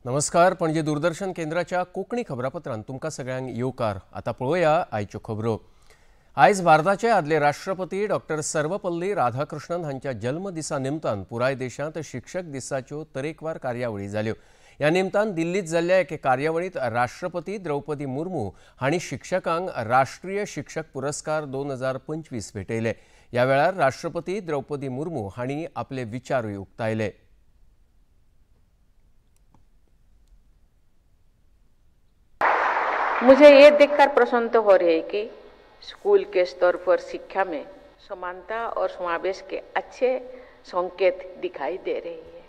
नमस्कार, पणजे दूरदर्शन केंद्राच्या कोंकणी खबरापत्रांत तुमकां सगळ्यांक येवकार। आतां पळोवया आयच्यो खबरो। आयज भारताचे आदले राष्ट्रपती डॉक्टर सर्वपल्ली राधाकृष्णन हांच्या जल्मदिसा निमतान पुराय देशांत शिक्षक दिसाच्यो तरेकवार कार्यावळी जाल्यो। ह्या निमतान दिल्लींत जाल्ल्या एके कार्यावळींत राष्ट्रपती द्रौपदी मुर्मू हांणी शिक्षकांक राष्ट्रीय शिक्षक पुरस्कार 2025 भेटयले। ह्या वेळार राष्ट्रपती द्रौपदी मुर्मू हांणी आपले विचारूय उक्तायले। मुझे ये देखकर प्रसन्नता हो रही है कि स्कूल के स्तर पर शिक्षा में समानता और समावेश के अच्छे संकेत दिखाई दे रही है।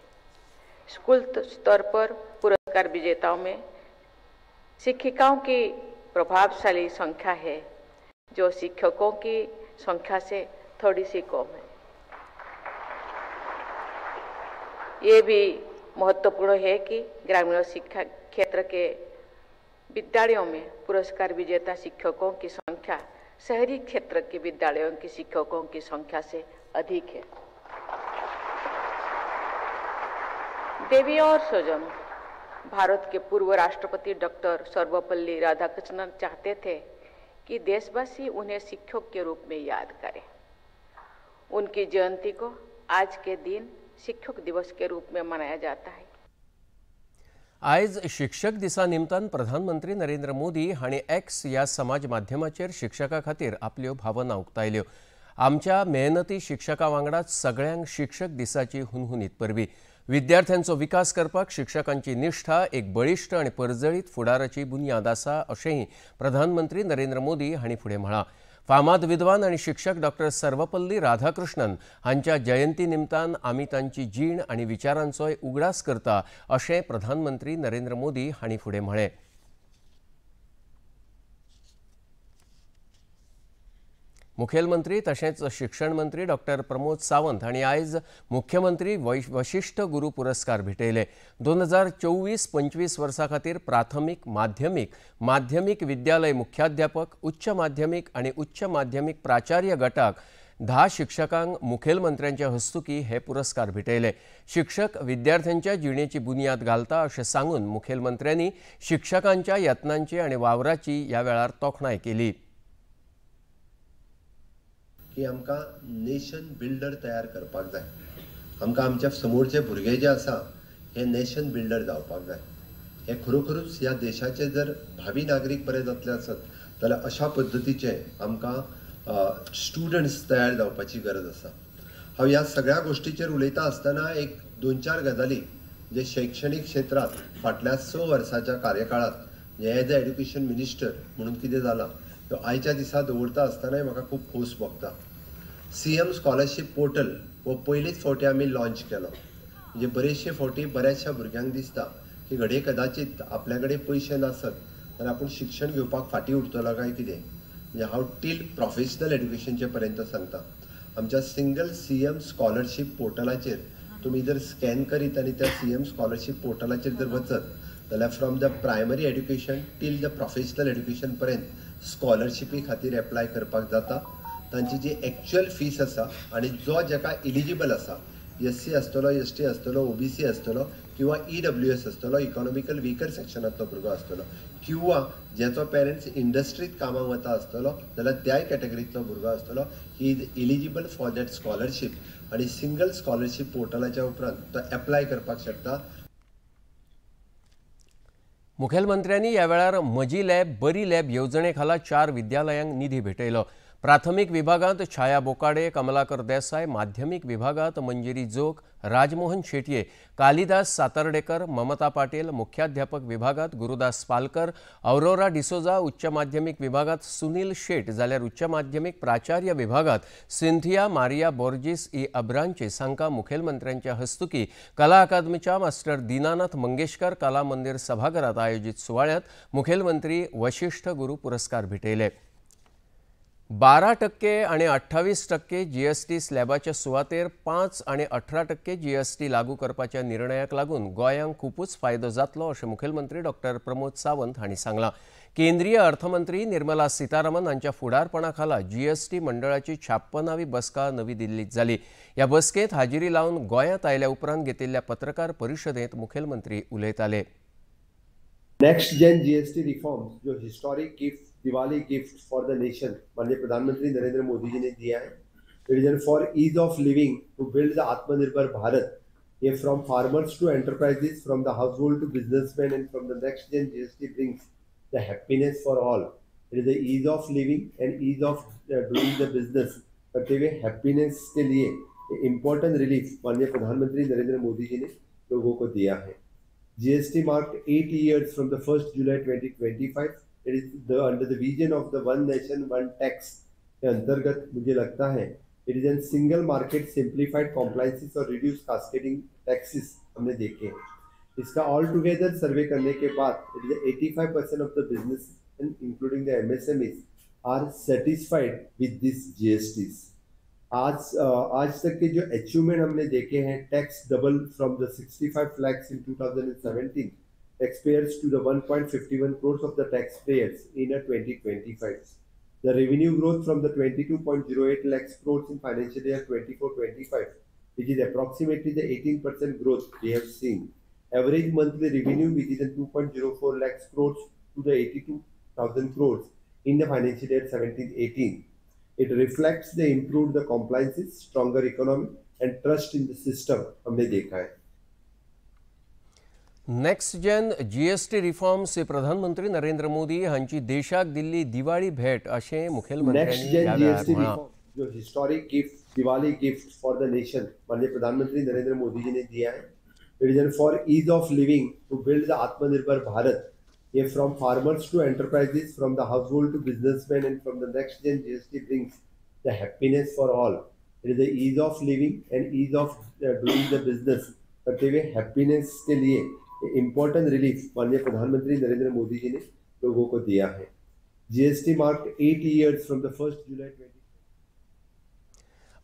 स्कूल स्तर पर पुरस्कार विजेताओं में शिक्षिकाओं की प्रभावशाली संख्या है, जो शिक्षकों की संख्या से थोड़ी सी कम है। ये भी महत्वपूर्ण है कि ग्रामीण शिक्षा क्षेत्र के विद्यालयों में पुरस्कार विजेता शिक्षकों की संख्या शहरी क्षेत्र के विद्यालयों के शिक्षकों की संख्या से अधिक है। देवी और स्वजन, भारत के पूर्व राष्ट्रपति डॉक्टर सर्वपल्ली राधाकृष्णन चाहते थे कि देशवासी उन्हें शिक्षक के रूप में याद करें। उनकी जयंती को आज के दिन शिक्षक दिवस के रूप में मनाया जाता है। आयज शिक्षक दिसा निमतान प्रधानमंत्री नरेंद्र मोदी हांणी एक्स ह्या समाज माध्यमाचेर शिक्षकां खातीर आपल्यो भावना उक्तायल्यो। आमच्या मेहनती शिक्षकां वांगडा सगळ्यांक शिक्षक दिसाची हुनहुनीत परबी। विद्यार्थ्यांचो विकास करपाक शिक्षकांची निष्ठा एक बळिश्ट आनी परजळीत फुडाराची बुन्याद आसा अशेंय प्रधानमंत्री नरेंद्र मोदी हांणी फुडें म्हळां। फामाद विद्वान आनी शिक्षक डॉक्टर सर्वपल्ली राधाकृष्णन हांच्या जयंती निमतान आमी तांची जीण आनी विचारांचोय उगडास करता अशें प्रधानमंत्री नरेंद्र मोदी हांणी फुडें म्हळें। मुखेलमंत्री तशेंच शिक्षण मंत्री डॉक्टर प्रमोद सावंत हांणी आयज मुख्यमंत्री वशिष्ठ गुरू पुरस्कार भेटयले। 2024-25 वर्सा खातीर प्राथमीक, माध्यमीक, माध्यमीक विद्यालय मुख्याध्यापक, उच्च माध्यमीक आनी उच्च माध्यमीक प्राचार्य गटाक 10 शिक्षकांक मुखेलमंत्र्यांच्या हस्तुकी हे पुरस्कार भेटयले। शिक्षक विद्यार्थ्यांच्या जिणेची बुन्याद घालता अशें सांगून मुखेलमंत्र्यांनी शिक्षकांच्या यत्नांची आनी वावराची ह्या वेळार तोखणाय केली। की आमकां नेशन बिल्डर तयार करपाक जाय। आमकां आमच्या समोरचे भुरगे जे आसा हे नेशन बिल्डर जावपाक जाय। हे खरोखरूच ह्या देशाचे जर भावी नागरीक बरे जातले आसत जाल्यार अशा पद्दतीचे आमकां स्टुडंट्स तयार जावपाची गरज आसा। हांव ह्या सगळ्या गोश्टीचेर उलयता आसतना एक दोन चार गजाली जे शैक्षणीक क्षेत्रांत फाटल्या 6 वर्साच्या कार्यकाळांत एज अ एड्युकेशन मिनिस्टर म्हणून कितें जालां तो आयच्या दिसा दवरता आसतनाय म्हाका खूब खोस भोगता। सीएम स्कॉलरशीप पोर्टल हो पयलीच फावटी आमी लॉन्च केलो। म्हणजे बरेचशे फावटी बऱ्याचशा भुरग्यांक दिसता की घडये कदाचीत आपल्या कडेन पयशे नासत जाल्यार आपूण शिक्षण घेवपाक फाटीं उरतलो काय कितें। म्हणजे हांव टील प्रोफेशनल एड्युकेशनचे पर्यंत सांगता। आमच्या सिंगल सीएम स्कॉलरशीप पोर्टलाचेर तुमी जर स्कॅन करीत आनी त्या सीएम स्कॉलरशीप पोर्टलाचेर जर वचत जाल्यार from the primary education till the professional education पर्यंत स्कॉलरशिपी खातीर एप्लाय करपाक जाता। तांची जी एक्चुअल फीस आसा आनी जो जाका इलिजिबल आसा, एस सी आसतलो, एस टी आसतलो, ओबीसी आसतलो किंवा ईडब्ल्यूएस आसतलो, इकॉनॉमिकल विकर सेक्शनांतलो भुरगो आसतलो किंवा ज्याचो पेरंट्स इंडस्ट्रीत कामाक वता आसतलो जाल्यार त्याय कॅटेगरींतलो भुरगो आसतलो, he is eligible for that scholarship. आनी सिंगल स्कॉलरशीप पोर्टलाच्या उपरांत तो एप्लाय करपाक शकता। मुखेलमंत्र्यांनी ह्या वेळार म्हजी लॅब बरी लॅब येवजणे खाला 4 विद्यालयांक निधी भेटयलो। प्राथमीक विभागांत छाया बोकाडे, कमलाकर देसाय, माध्यमीक विभागांत मंजिरी जोग, राजमोहन शेटये, कालिदास सातार्डेकर, ममता पाटील, मुख्याध्यापक विभागांत गुरुदास पालकर, अरोरा डिसोजा, उच्च माध्यमीक विभागांत सुनील शेट जाल्यार उच्च माध्यमीक प्राचार्य विभागांत सिंथिया मारिया बोर्जिस ई अब्रांचेस हांकां मुखेलमंत्र्यांच्या हस्तुकी कला अकादमीच्या मास्टर दीनानाथ मंगेशकर कला मंदिर सभाघरात आयोजित सुवाळ्यांत मुखेलमंत्री वशिष्ठ गुरू पुरस्कार भेटयले। 12% आणि 28% जीएसटी स्लॅबाच्या सुवातेर 5 आणि 18% जीएसटी लागू करपाच्या निर्णयाक लागून गोंयांक खुपूच फायदो जातलो अशें मुखेलमंत्री डॉक्टर प्रमोद सावंत हांणी सांगलां। केंद्रीय अर्थमंत्री निर्मला सीतारामन हांच्या फुडारपणा खाला जीएसटी मंडळाची 56वी बसका नवी दिल्लीत जाली। ह्या बसकेंत हाजिरी लावन गोंयांत आयल्या उपरांत घेतिल्ल्या पत्रकार परिशदेंत मुखेलमंत्री उलयताले। नेक्स्ट जेन जीएसटी रिफॉर्म्स जो historic gift Diwali gift for the nation माननीय प्रधानमंत्री नरेंद्र मोदी जी ने दिया है। It is for ease of living to build the Atmanirbhar Bharat. ये from farmers to enterprises, from the household to businessman and from the next gen GST brings the happiness for all. It is the ease of living and ease of doing the business करते हुए happiness K लिए important relief माननीय प्रधानमंत्री नरेंद्र मोदी जी ने लोगों को दिया है। GST marked 8 years from the 1st July 2025. It is the under the vision of the One Nation One Tax K अंतर्गत मुझे लगता है it is an single market simplified compliances Aur reduce cascading taxes हमने देखे हैं। इसका all together survey करने K बाद it is 85% of the business including the MSMEs are satisfied with this GSTs. आज तक के जो अचीवमेंट हमने देखे हैं, tax double from the 65 lakhs in 2017 taxpayers to the 1.51 crore of the taxpayers in 2025. The revenue growth from the 22.08 lakhs crores in financial year 24-25, which is approximately the 18% growth we have seen. Average monthly revenue, which is in 2.04 lakhs crores to the 82,000 crores in the financial year 17-18. It reflects the improved the compliances, stronger economy and trust in the system हमने देखा है। Next gen GST reforms हे प्रधानमंत्री नरेंद्र मोदी हांची देशाक दिल्ली दिवाळी भेट अशें मुखेलमंत्र्यांनी ह्या वेळार म्हळां। जो historic gift Diwali gift for the nation माननीय प्रधानमंत्री नरेंद्र मोदी जी ने दिया है। It is for ease of living to build the Atmanirbhar Bharat. ये from farmers to enterprises, from the household to businessman and from the next gen GST brings the happiness for all. It is the ease of living and ease of doing the business करते हुए happiness K लिए important relief माननीय प्रधानमंत्री नरेंद्र मोदी जी ने लोगों को दिया है। GST marked 8 years from the 1st July 20.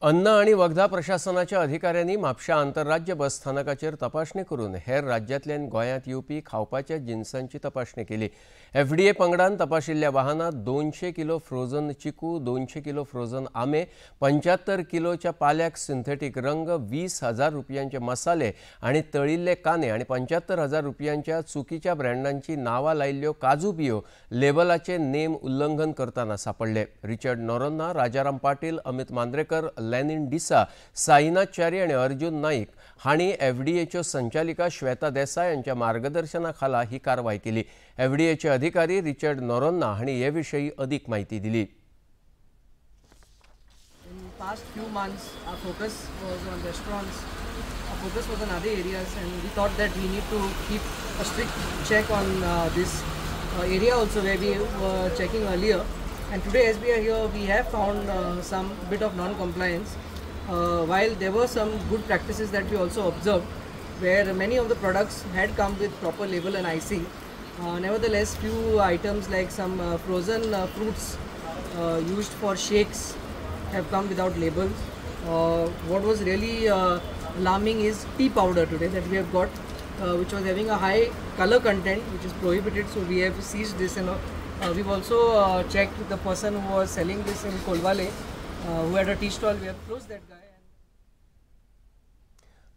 अन्न आणि वखदां प्रशासनाच्या अधिकाऱ्यांनी म्हापशा आंतरराज्य बस स्थानकाचेर तपासणी करून हेर राज्यांतल्यान गोंयांत येवपी खावपाच्या जिनसांची तपासणी केली। एफडीए पंगडान तपाशिल्ल्या वाहनांत 200 किलो फ्रोझन चिकू, 200 किलो फ्रोझन आंबे, 75 किलोच्या पाल्याक सिंथेटीक रंग, 20,000 रुपयांचे मसाले आनी तळिल्ले कांदे आनी 75,000 रुपयांच्या चुकीच्या ब्रँडांची नांवां लायिल्ल्यो काजू बियो लेबलाचे नेम उल्लंघन करतना सांपडले। रिचर्ड नोरोन्हा, राजाराम पाटील, अमित मांद्रेकर, लेनिन डिसा, साईनाथ च्यारी आणि अर्जुन नाईक हांणी एफडीएच्यो संचालिका श्वेता देसाय यांच्या मार्गदर्शनाखाला ही कारवाई केली। एफडीएचे अधिकारी रिचर्ड नोरोन्हा हांणी हे विषयी अधिक माहिती दिली। In past few months, our focus was on restaurants, our focus was on other areas, and we thought that we need to keep a strict check on this area also where we were checking earlier. And today as we are here, we have found some bit of non-compliance. While there were some good practices that we also observed, where many of the products had come with proper label and icing. Nevertheless, few items like some frozen fruits used for shakes have come without labels. What was really alarming is tea powder today that we have got, which was having a high color content, which is prohibited. So we have seized this, and we've also checked the person who was selling this in Kolwale, who had a tea stall. We have closed that guy.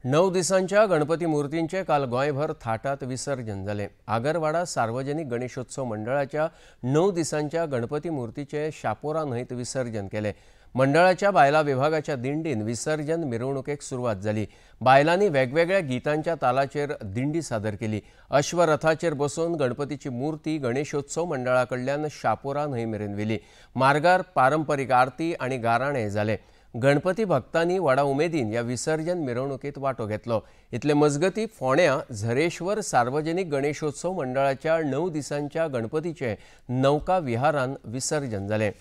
9 दिसांच्या गणपती मूर्तींचे काल गोंयभर थाटात विसर्जन जालें। आगरवाडा सार्वजनिक गणेशोत्सव मंडळाच्या 9 दिसांच्या गणपती मूर्तीचे शापोरा न्हंयत विसर्जन केलें। मंडळाच्या बायला विभागाच्या दिंडीन विसर्जन मिरवणुकेक सुरवात जाली। बायलांनी वेगवेगळ्या गीतांच्या तालाचेर दिंडी सादर केली। अश्वरथाचेर बसून गणपतीची मूर्ती गणेशोत्सव मंडळा कडल्यान शापोरा न्हंय मेरेन व्हेली। मार्गार पारंपरीक आरती आनी गाराणें जालें। गणपती भक्तांनी व्हडा उमेदीन ह्या विसर्जन मिरवणुकेत वांटो घेतलो। इतले मजगती फोंड्या झरेश्वर सार्वजनिक गणेशोत्सव मंडळाच्या 9 दिसांच्या गणपतीचे नौका विहारान विसर्जन जालें।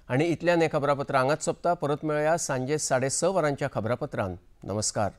आनी इतल्यान हें खबरापत्र हांगाच सोंपता। परत मेळया सांजे 6:30 वरांच्या खबरापत्रान। नमस्कार।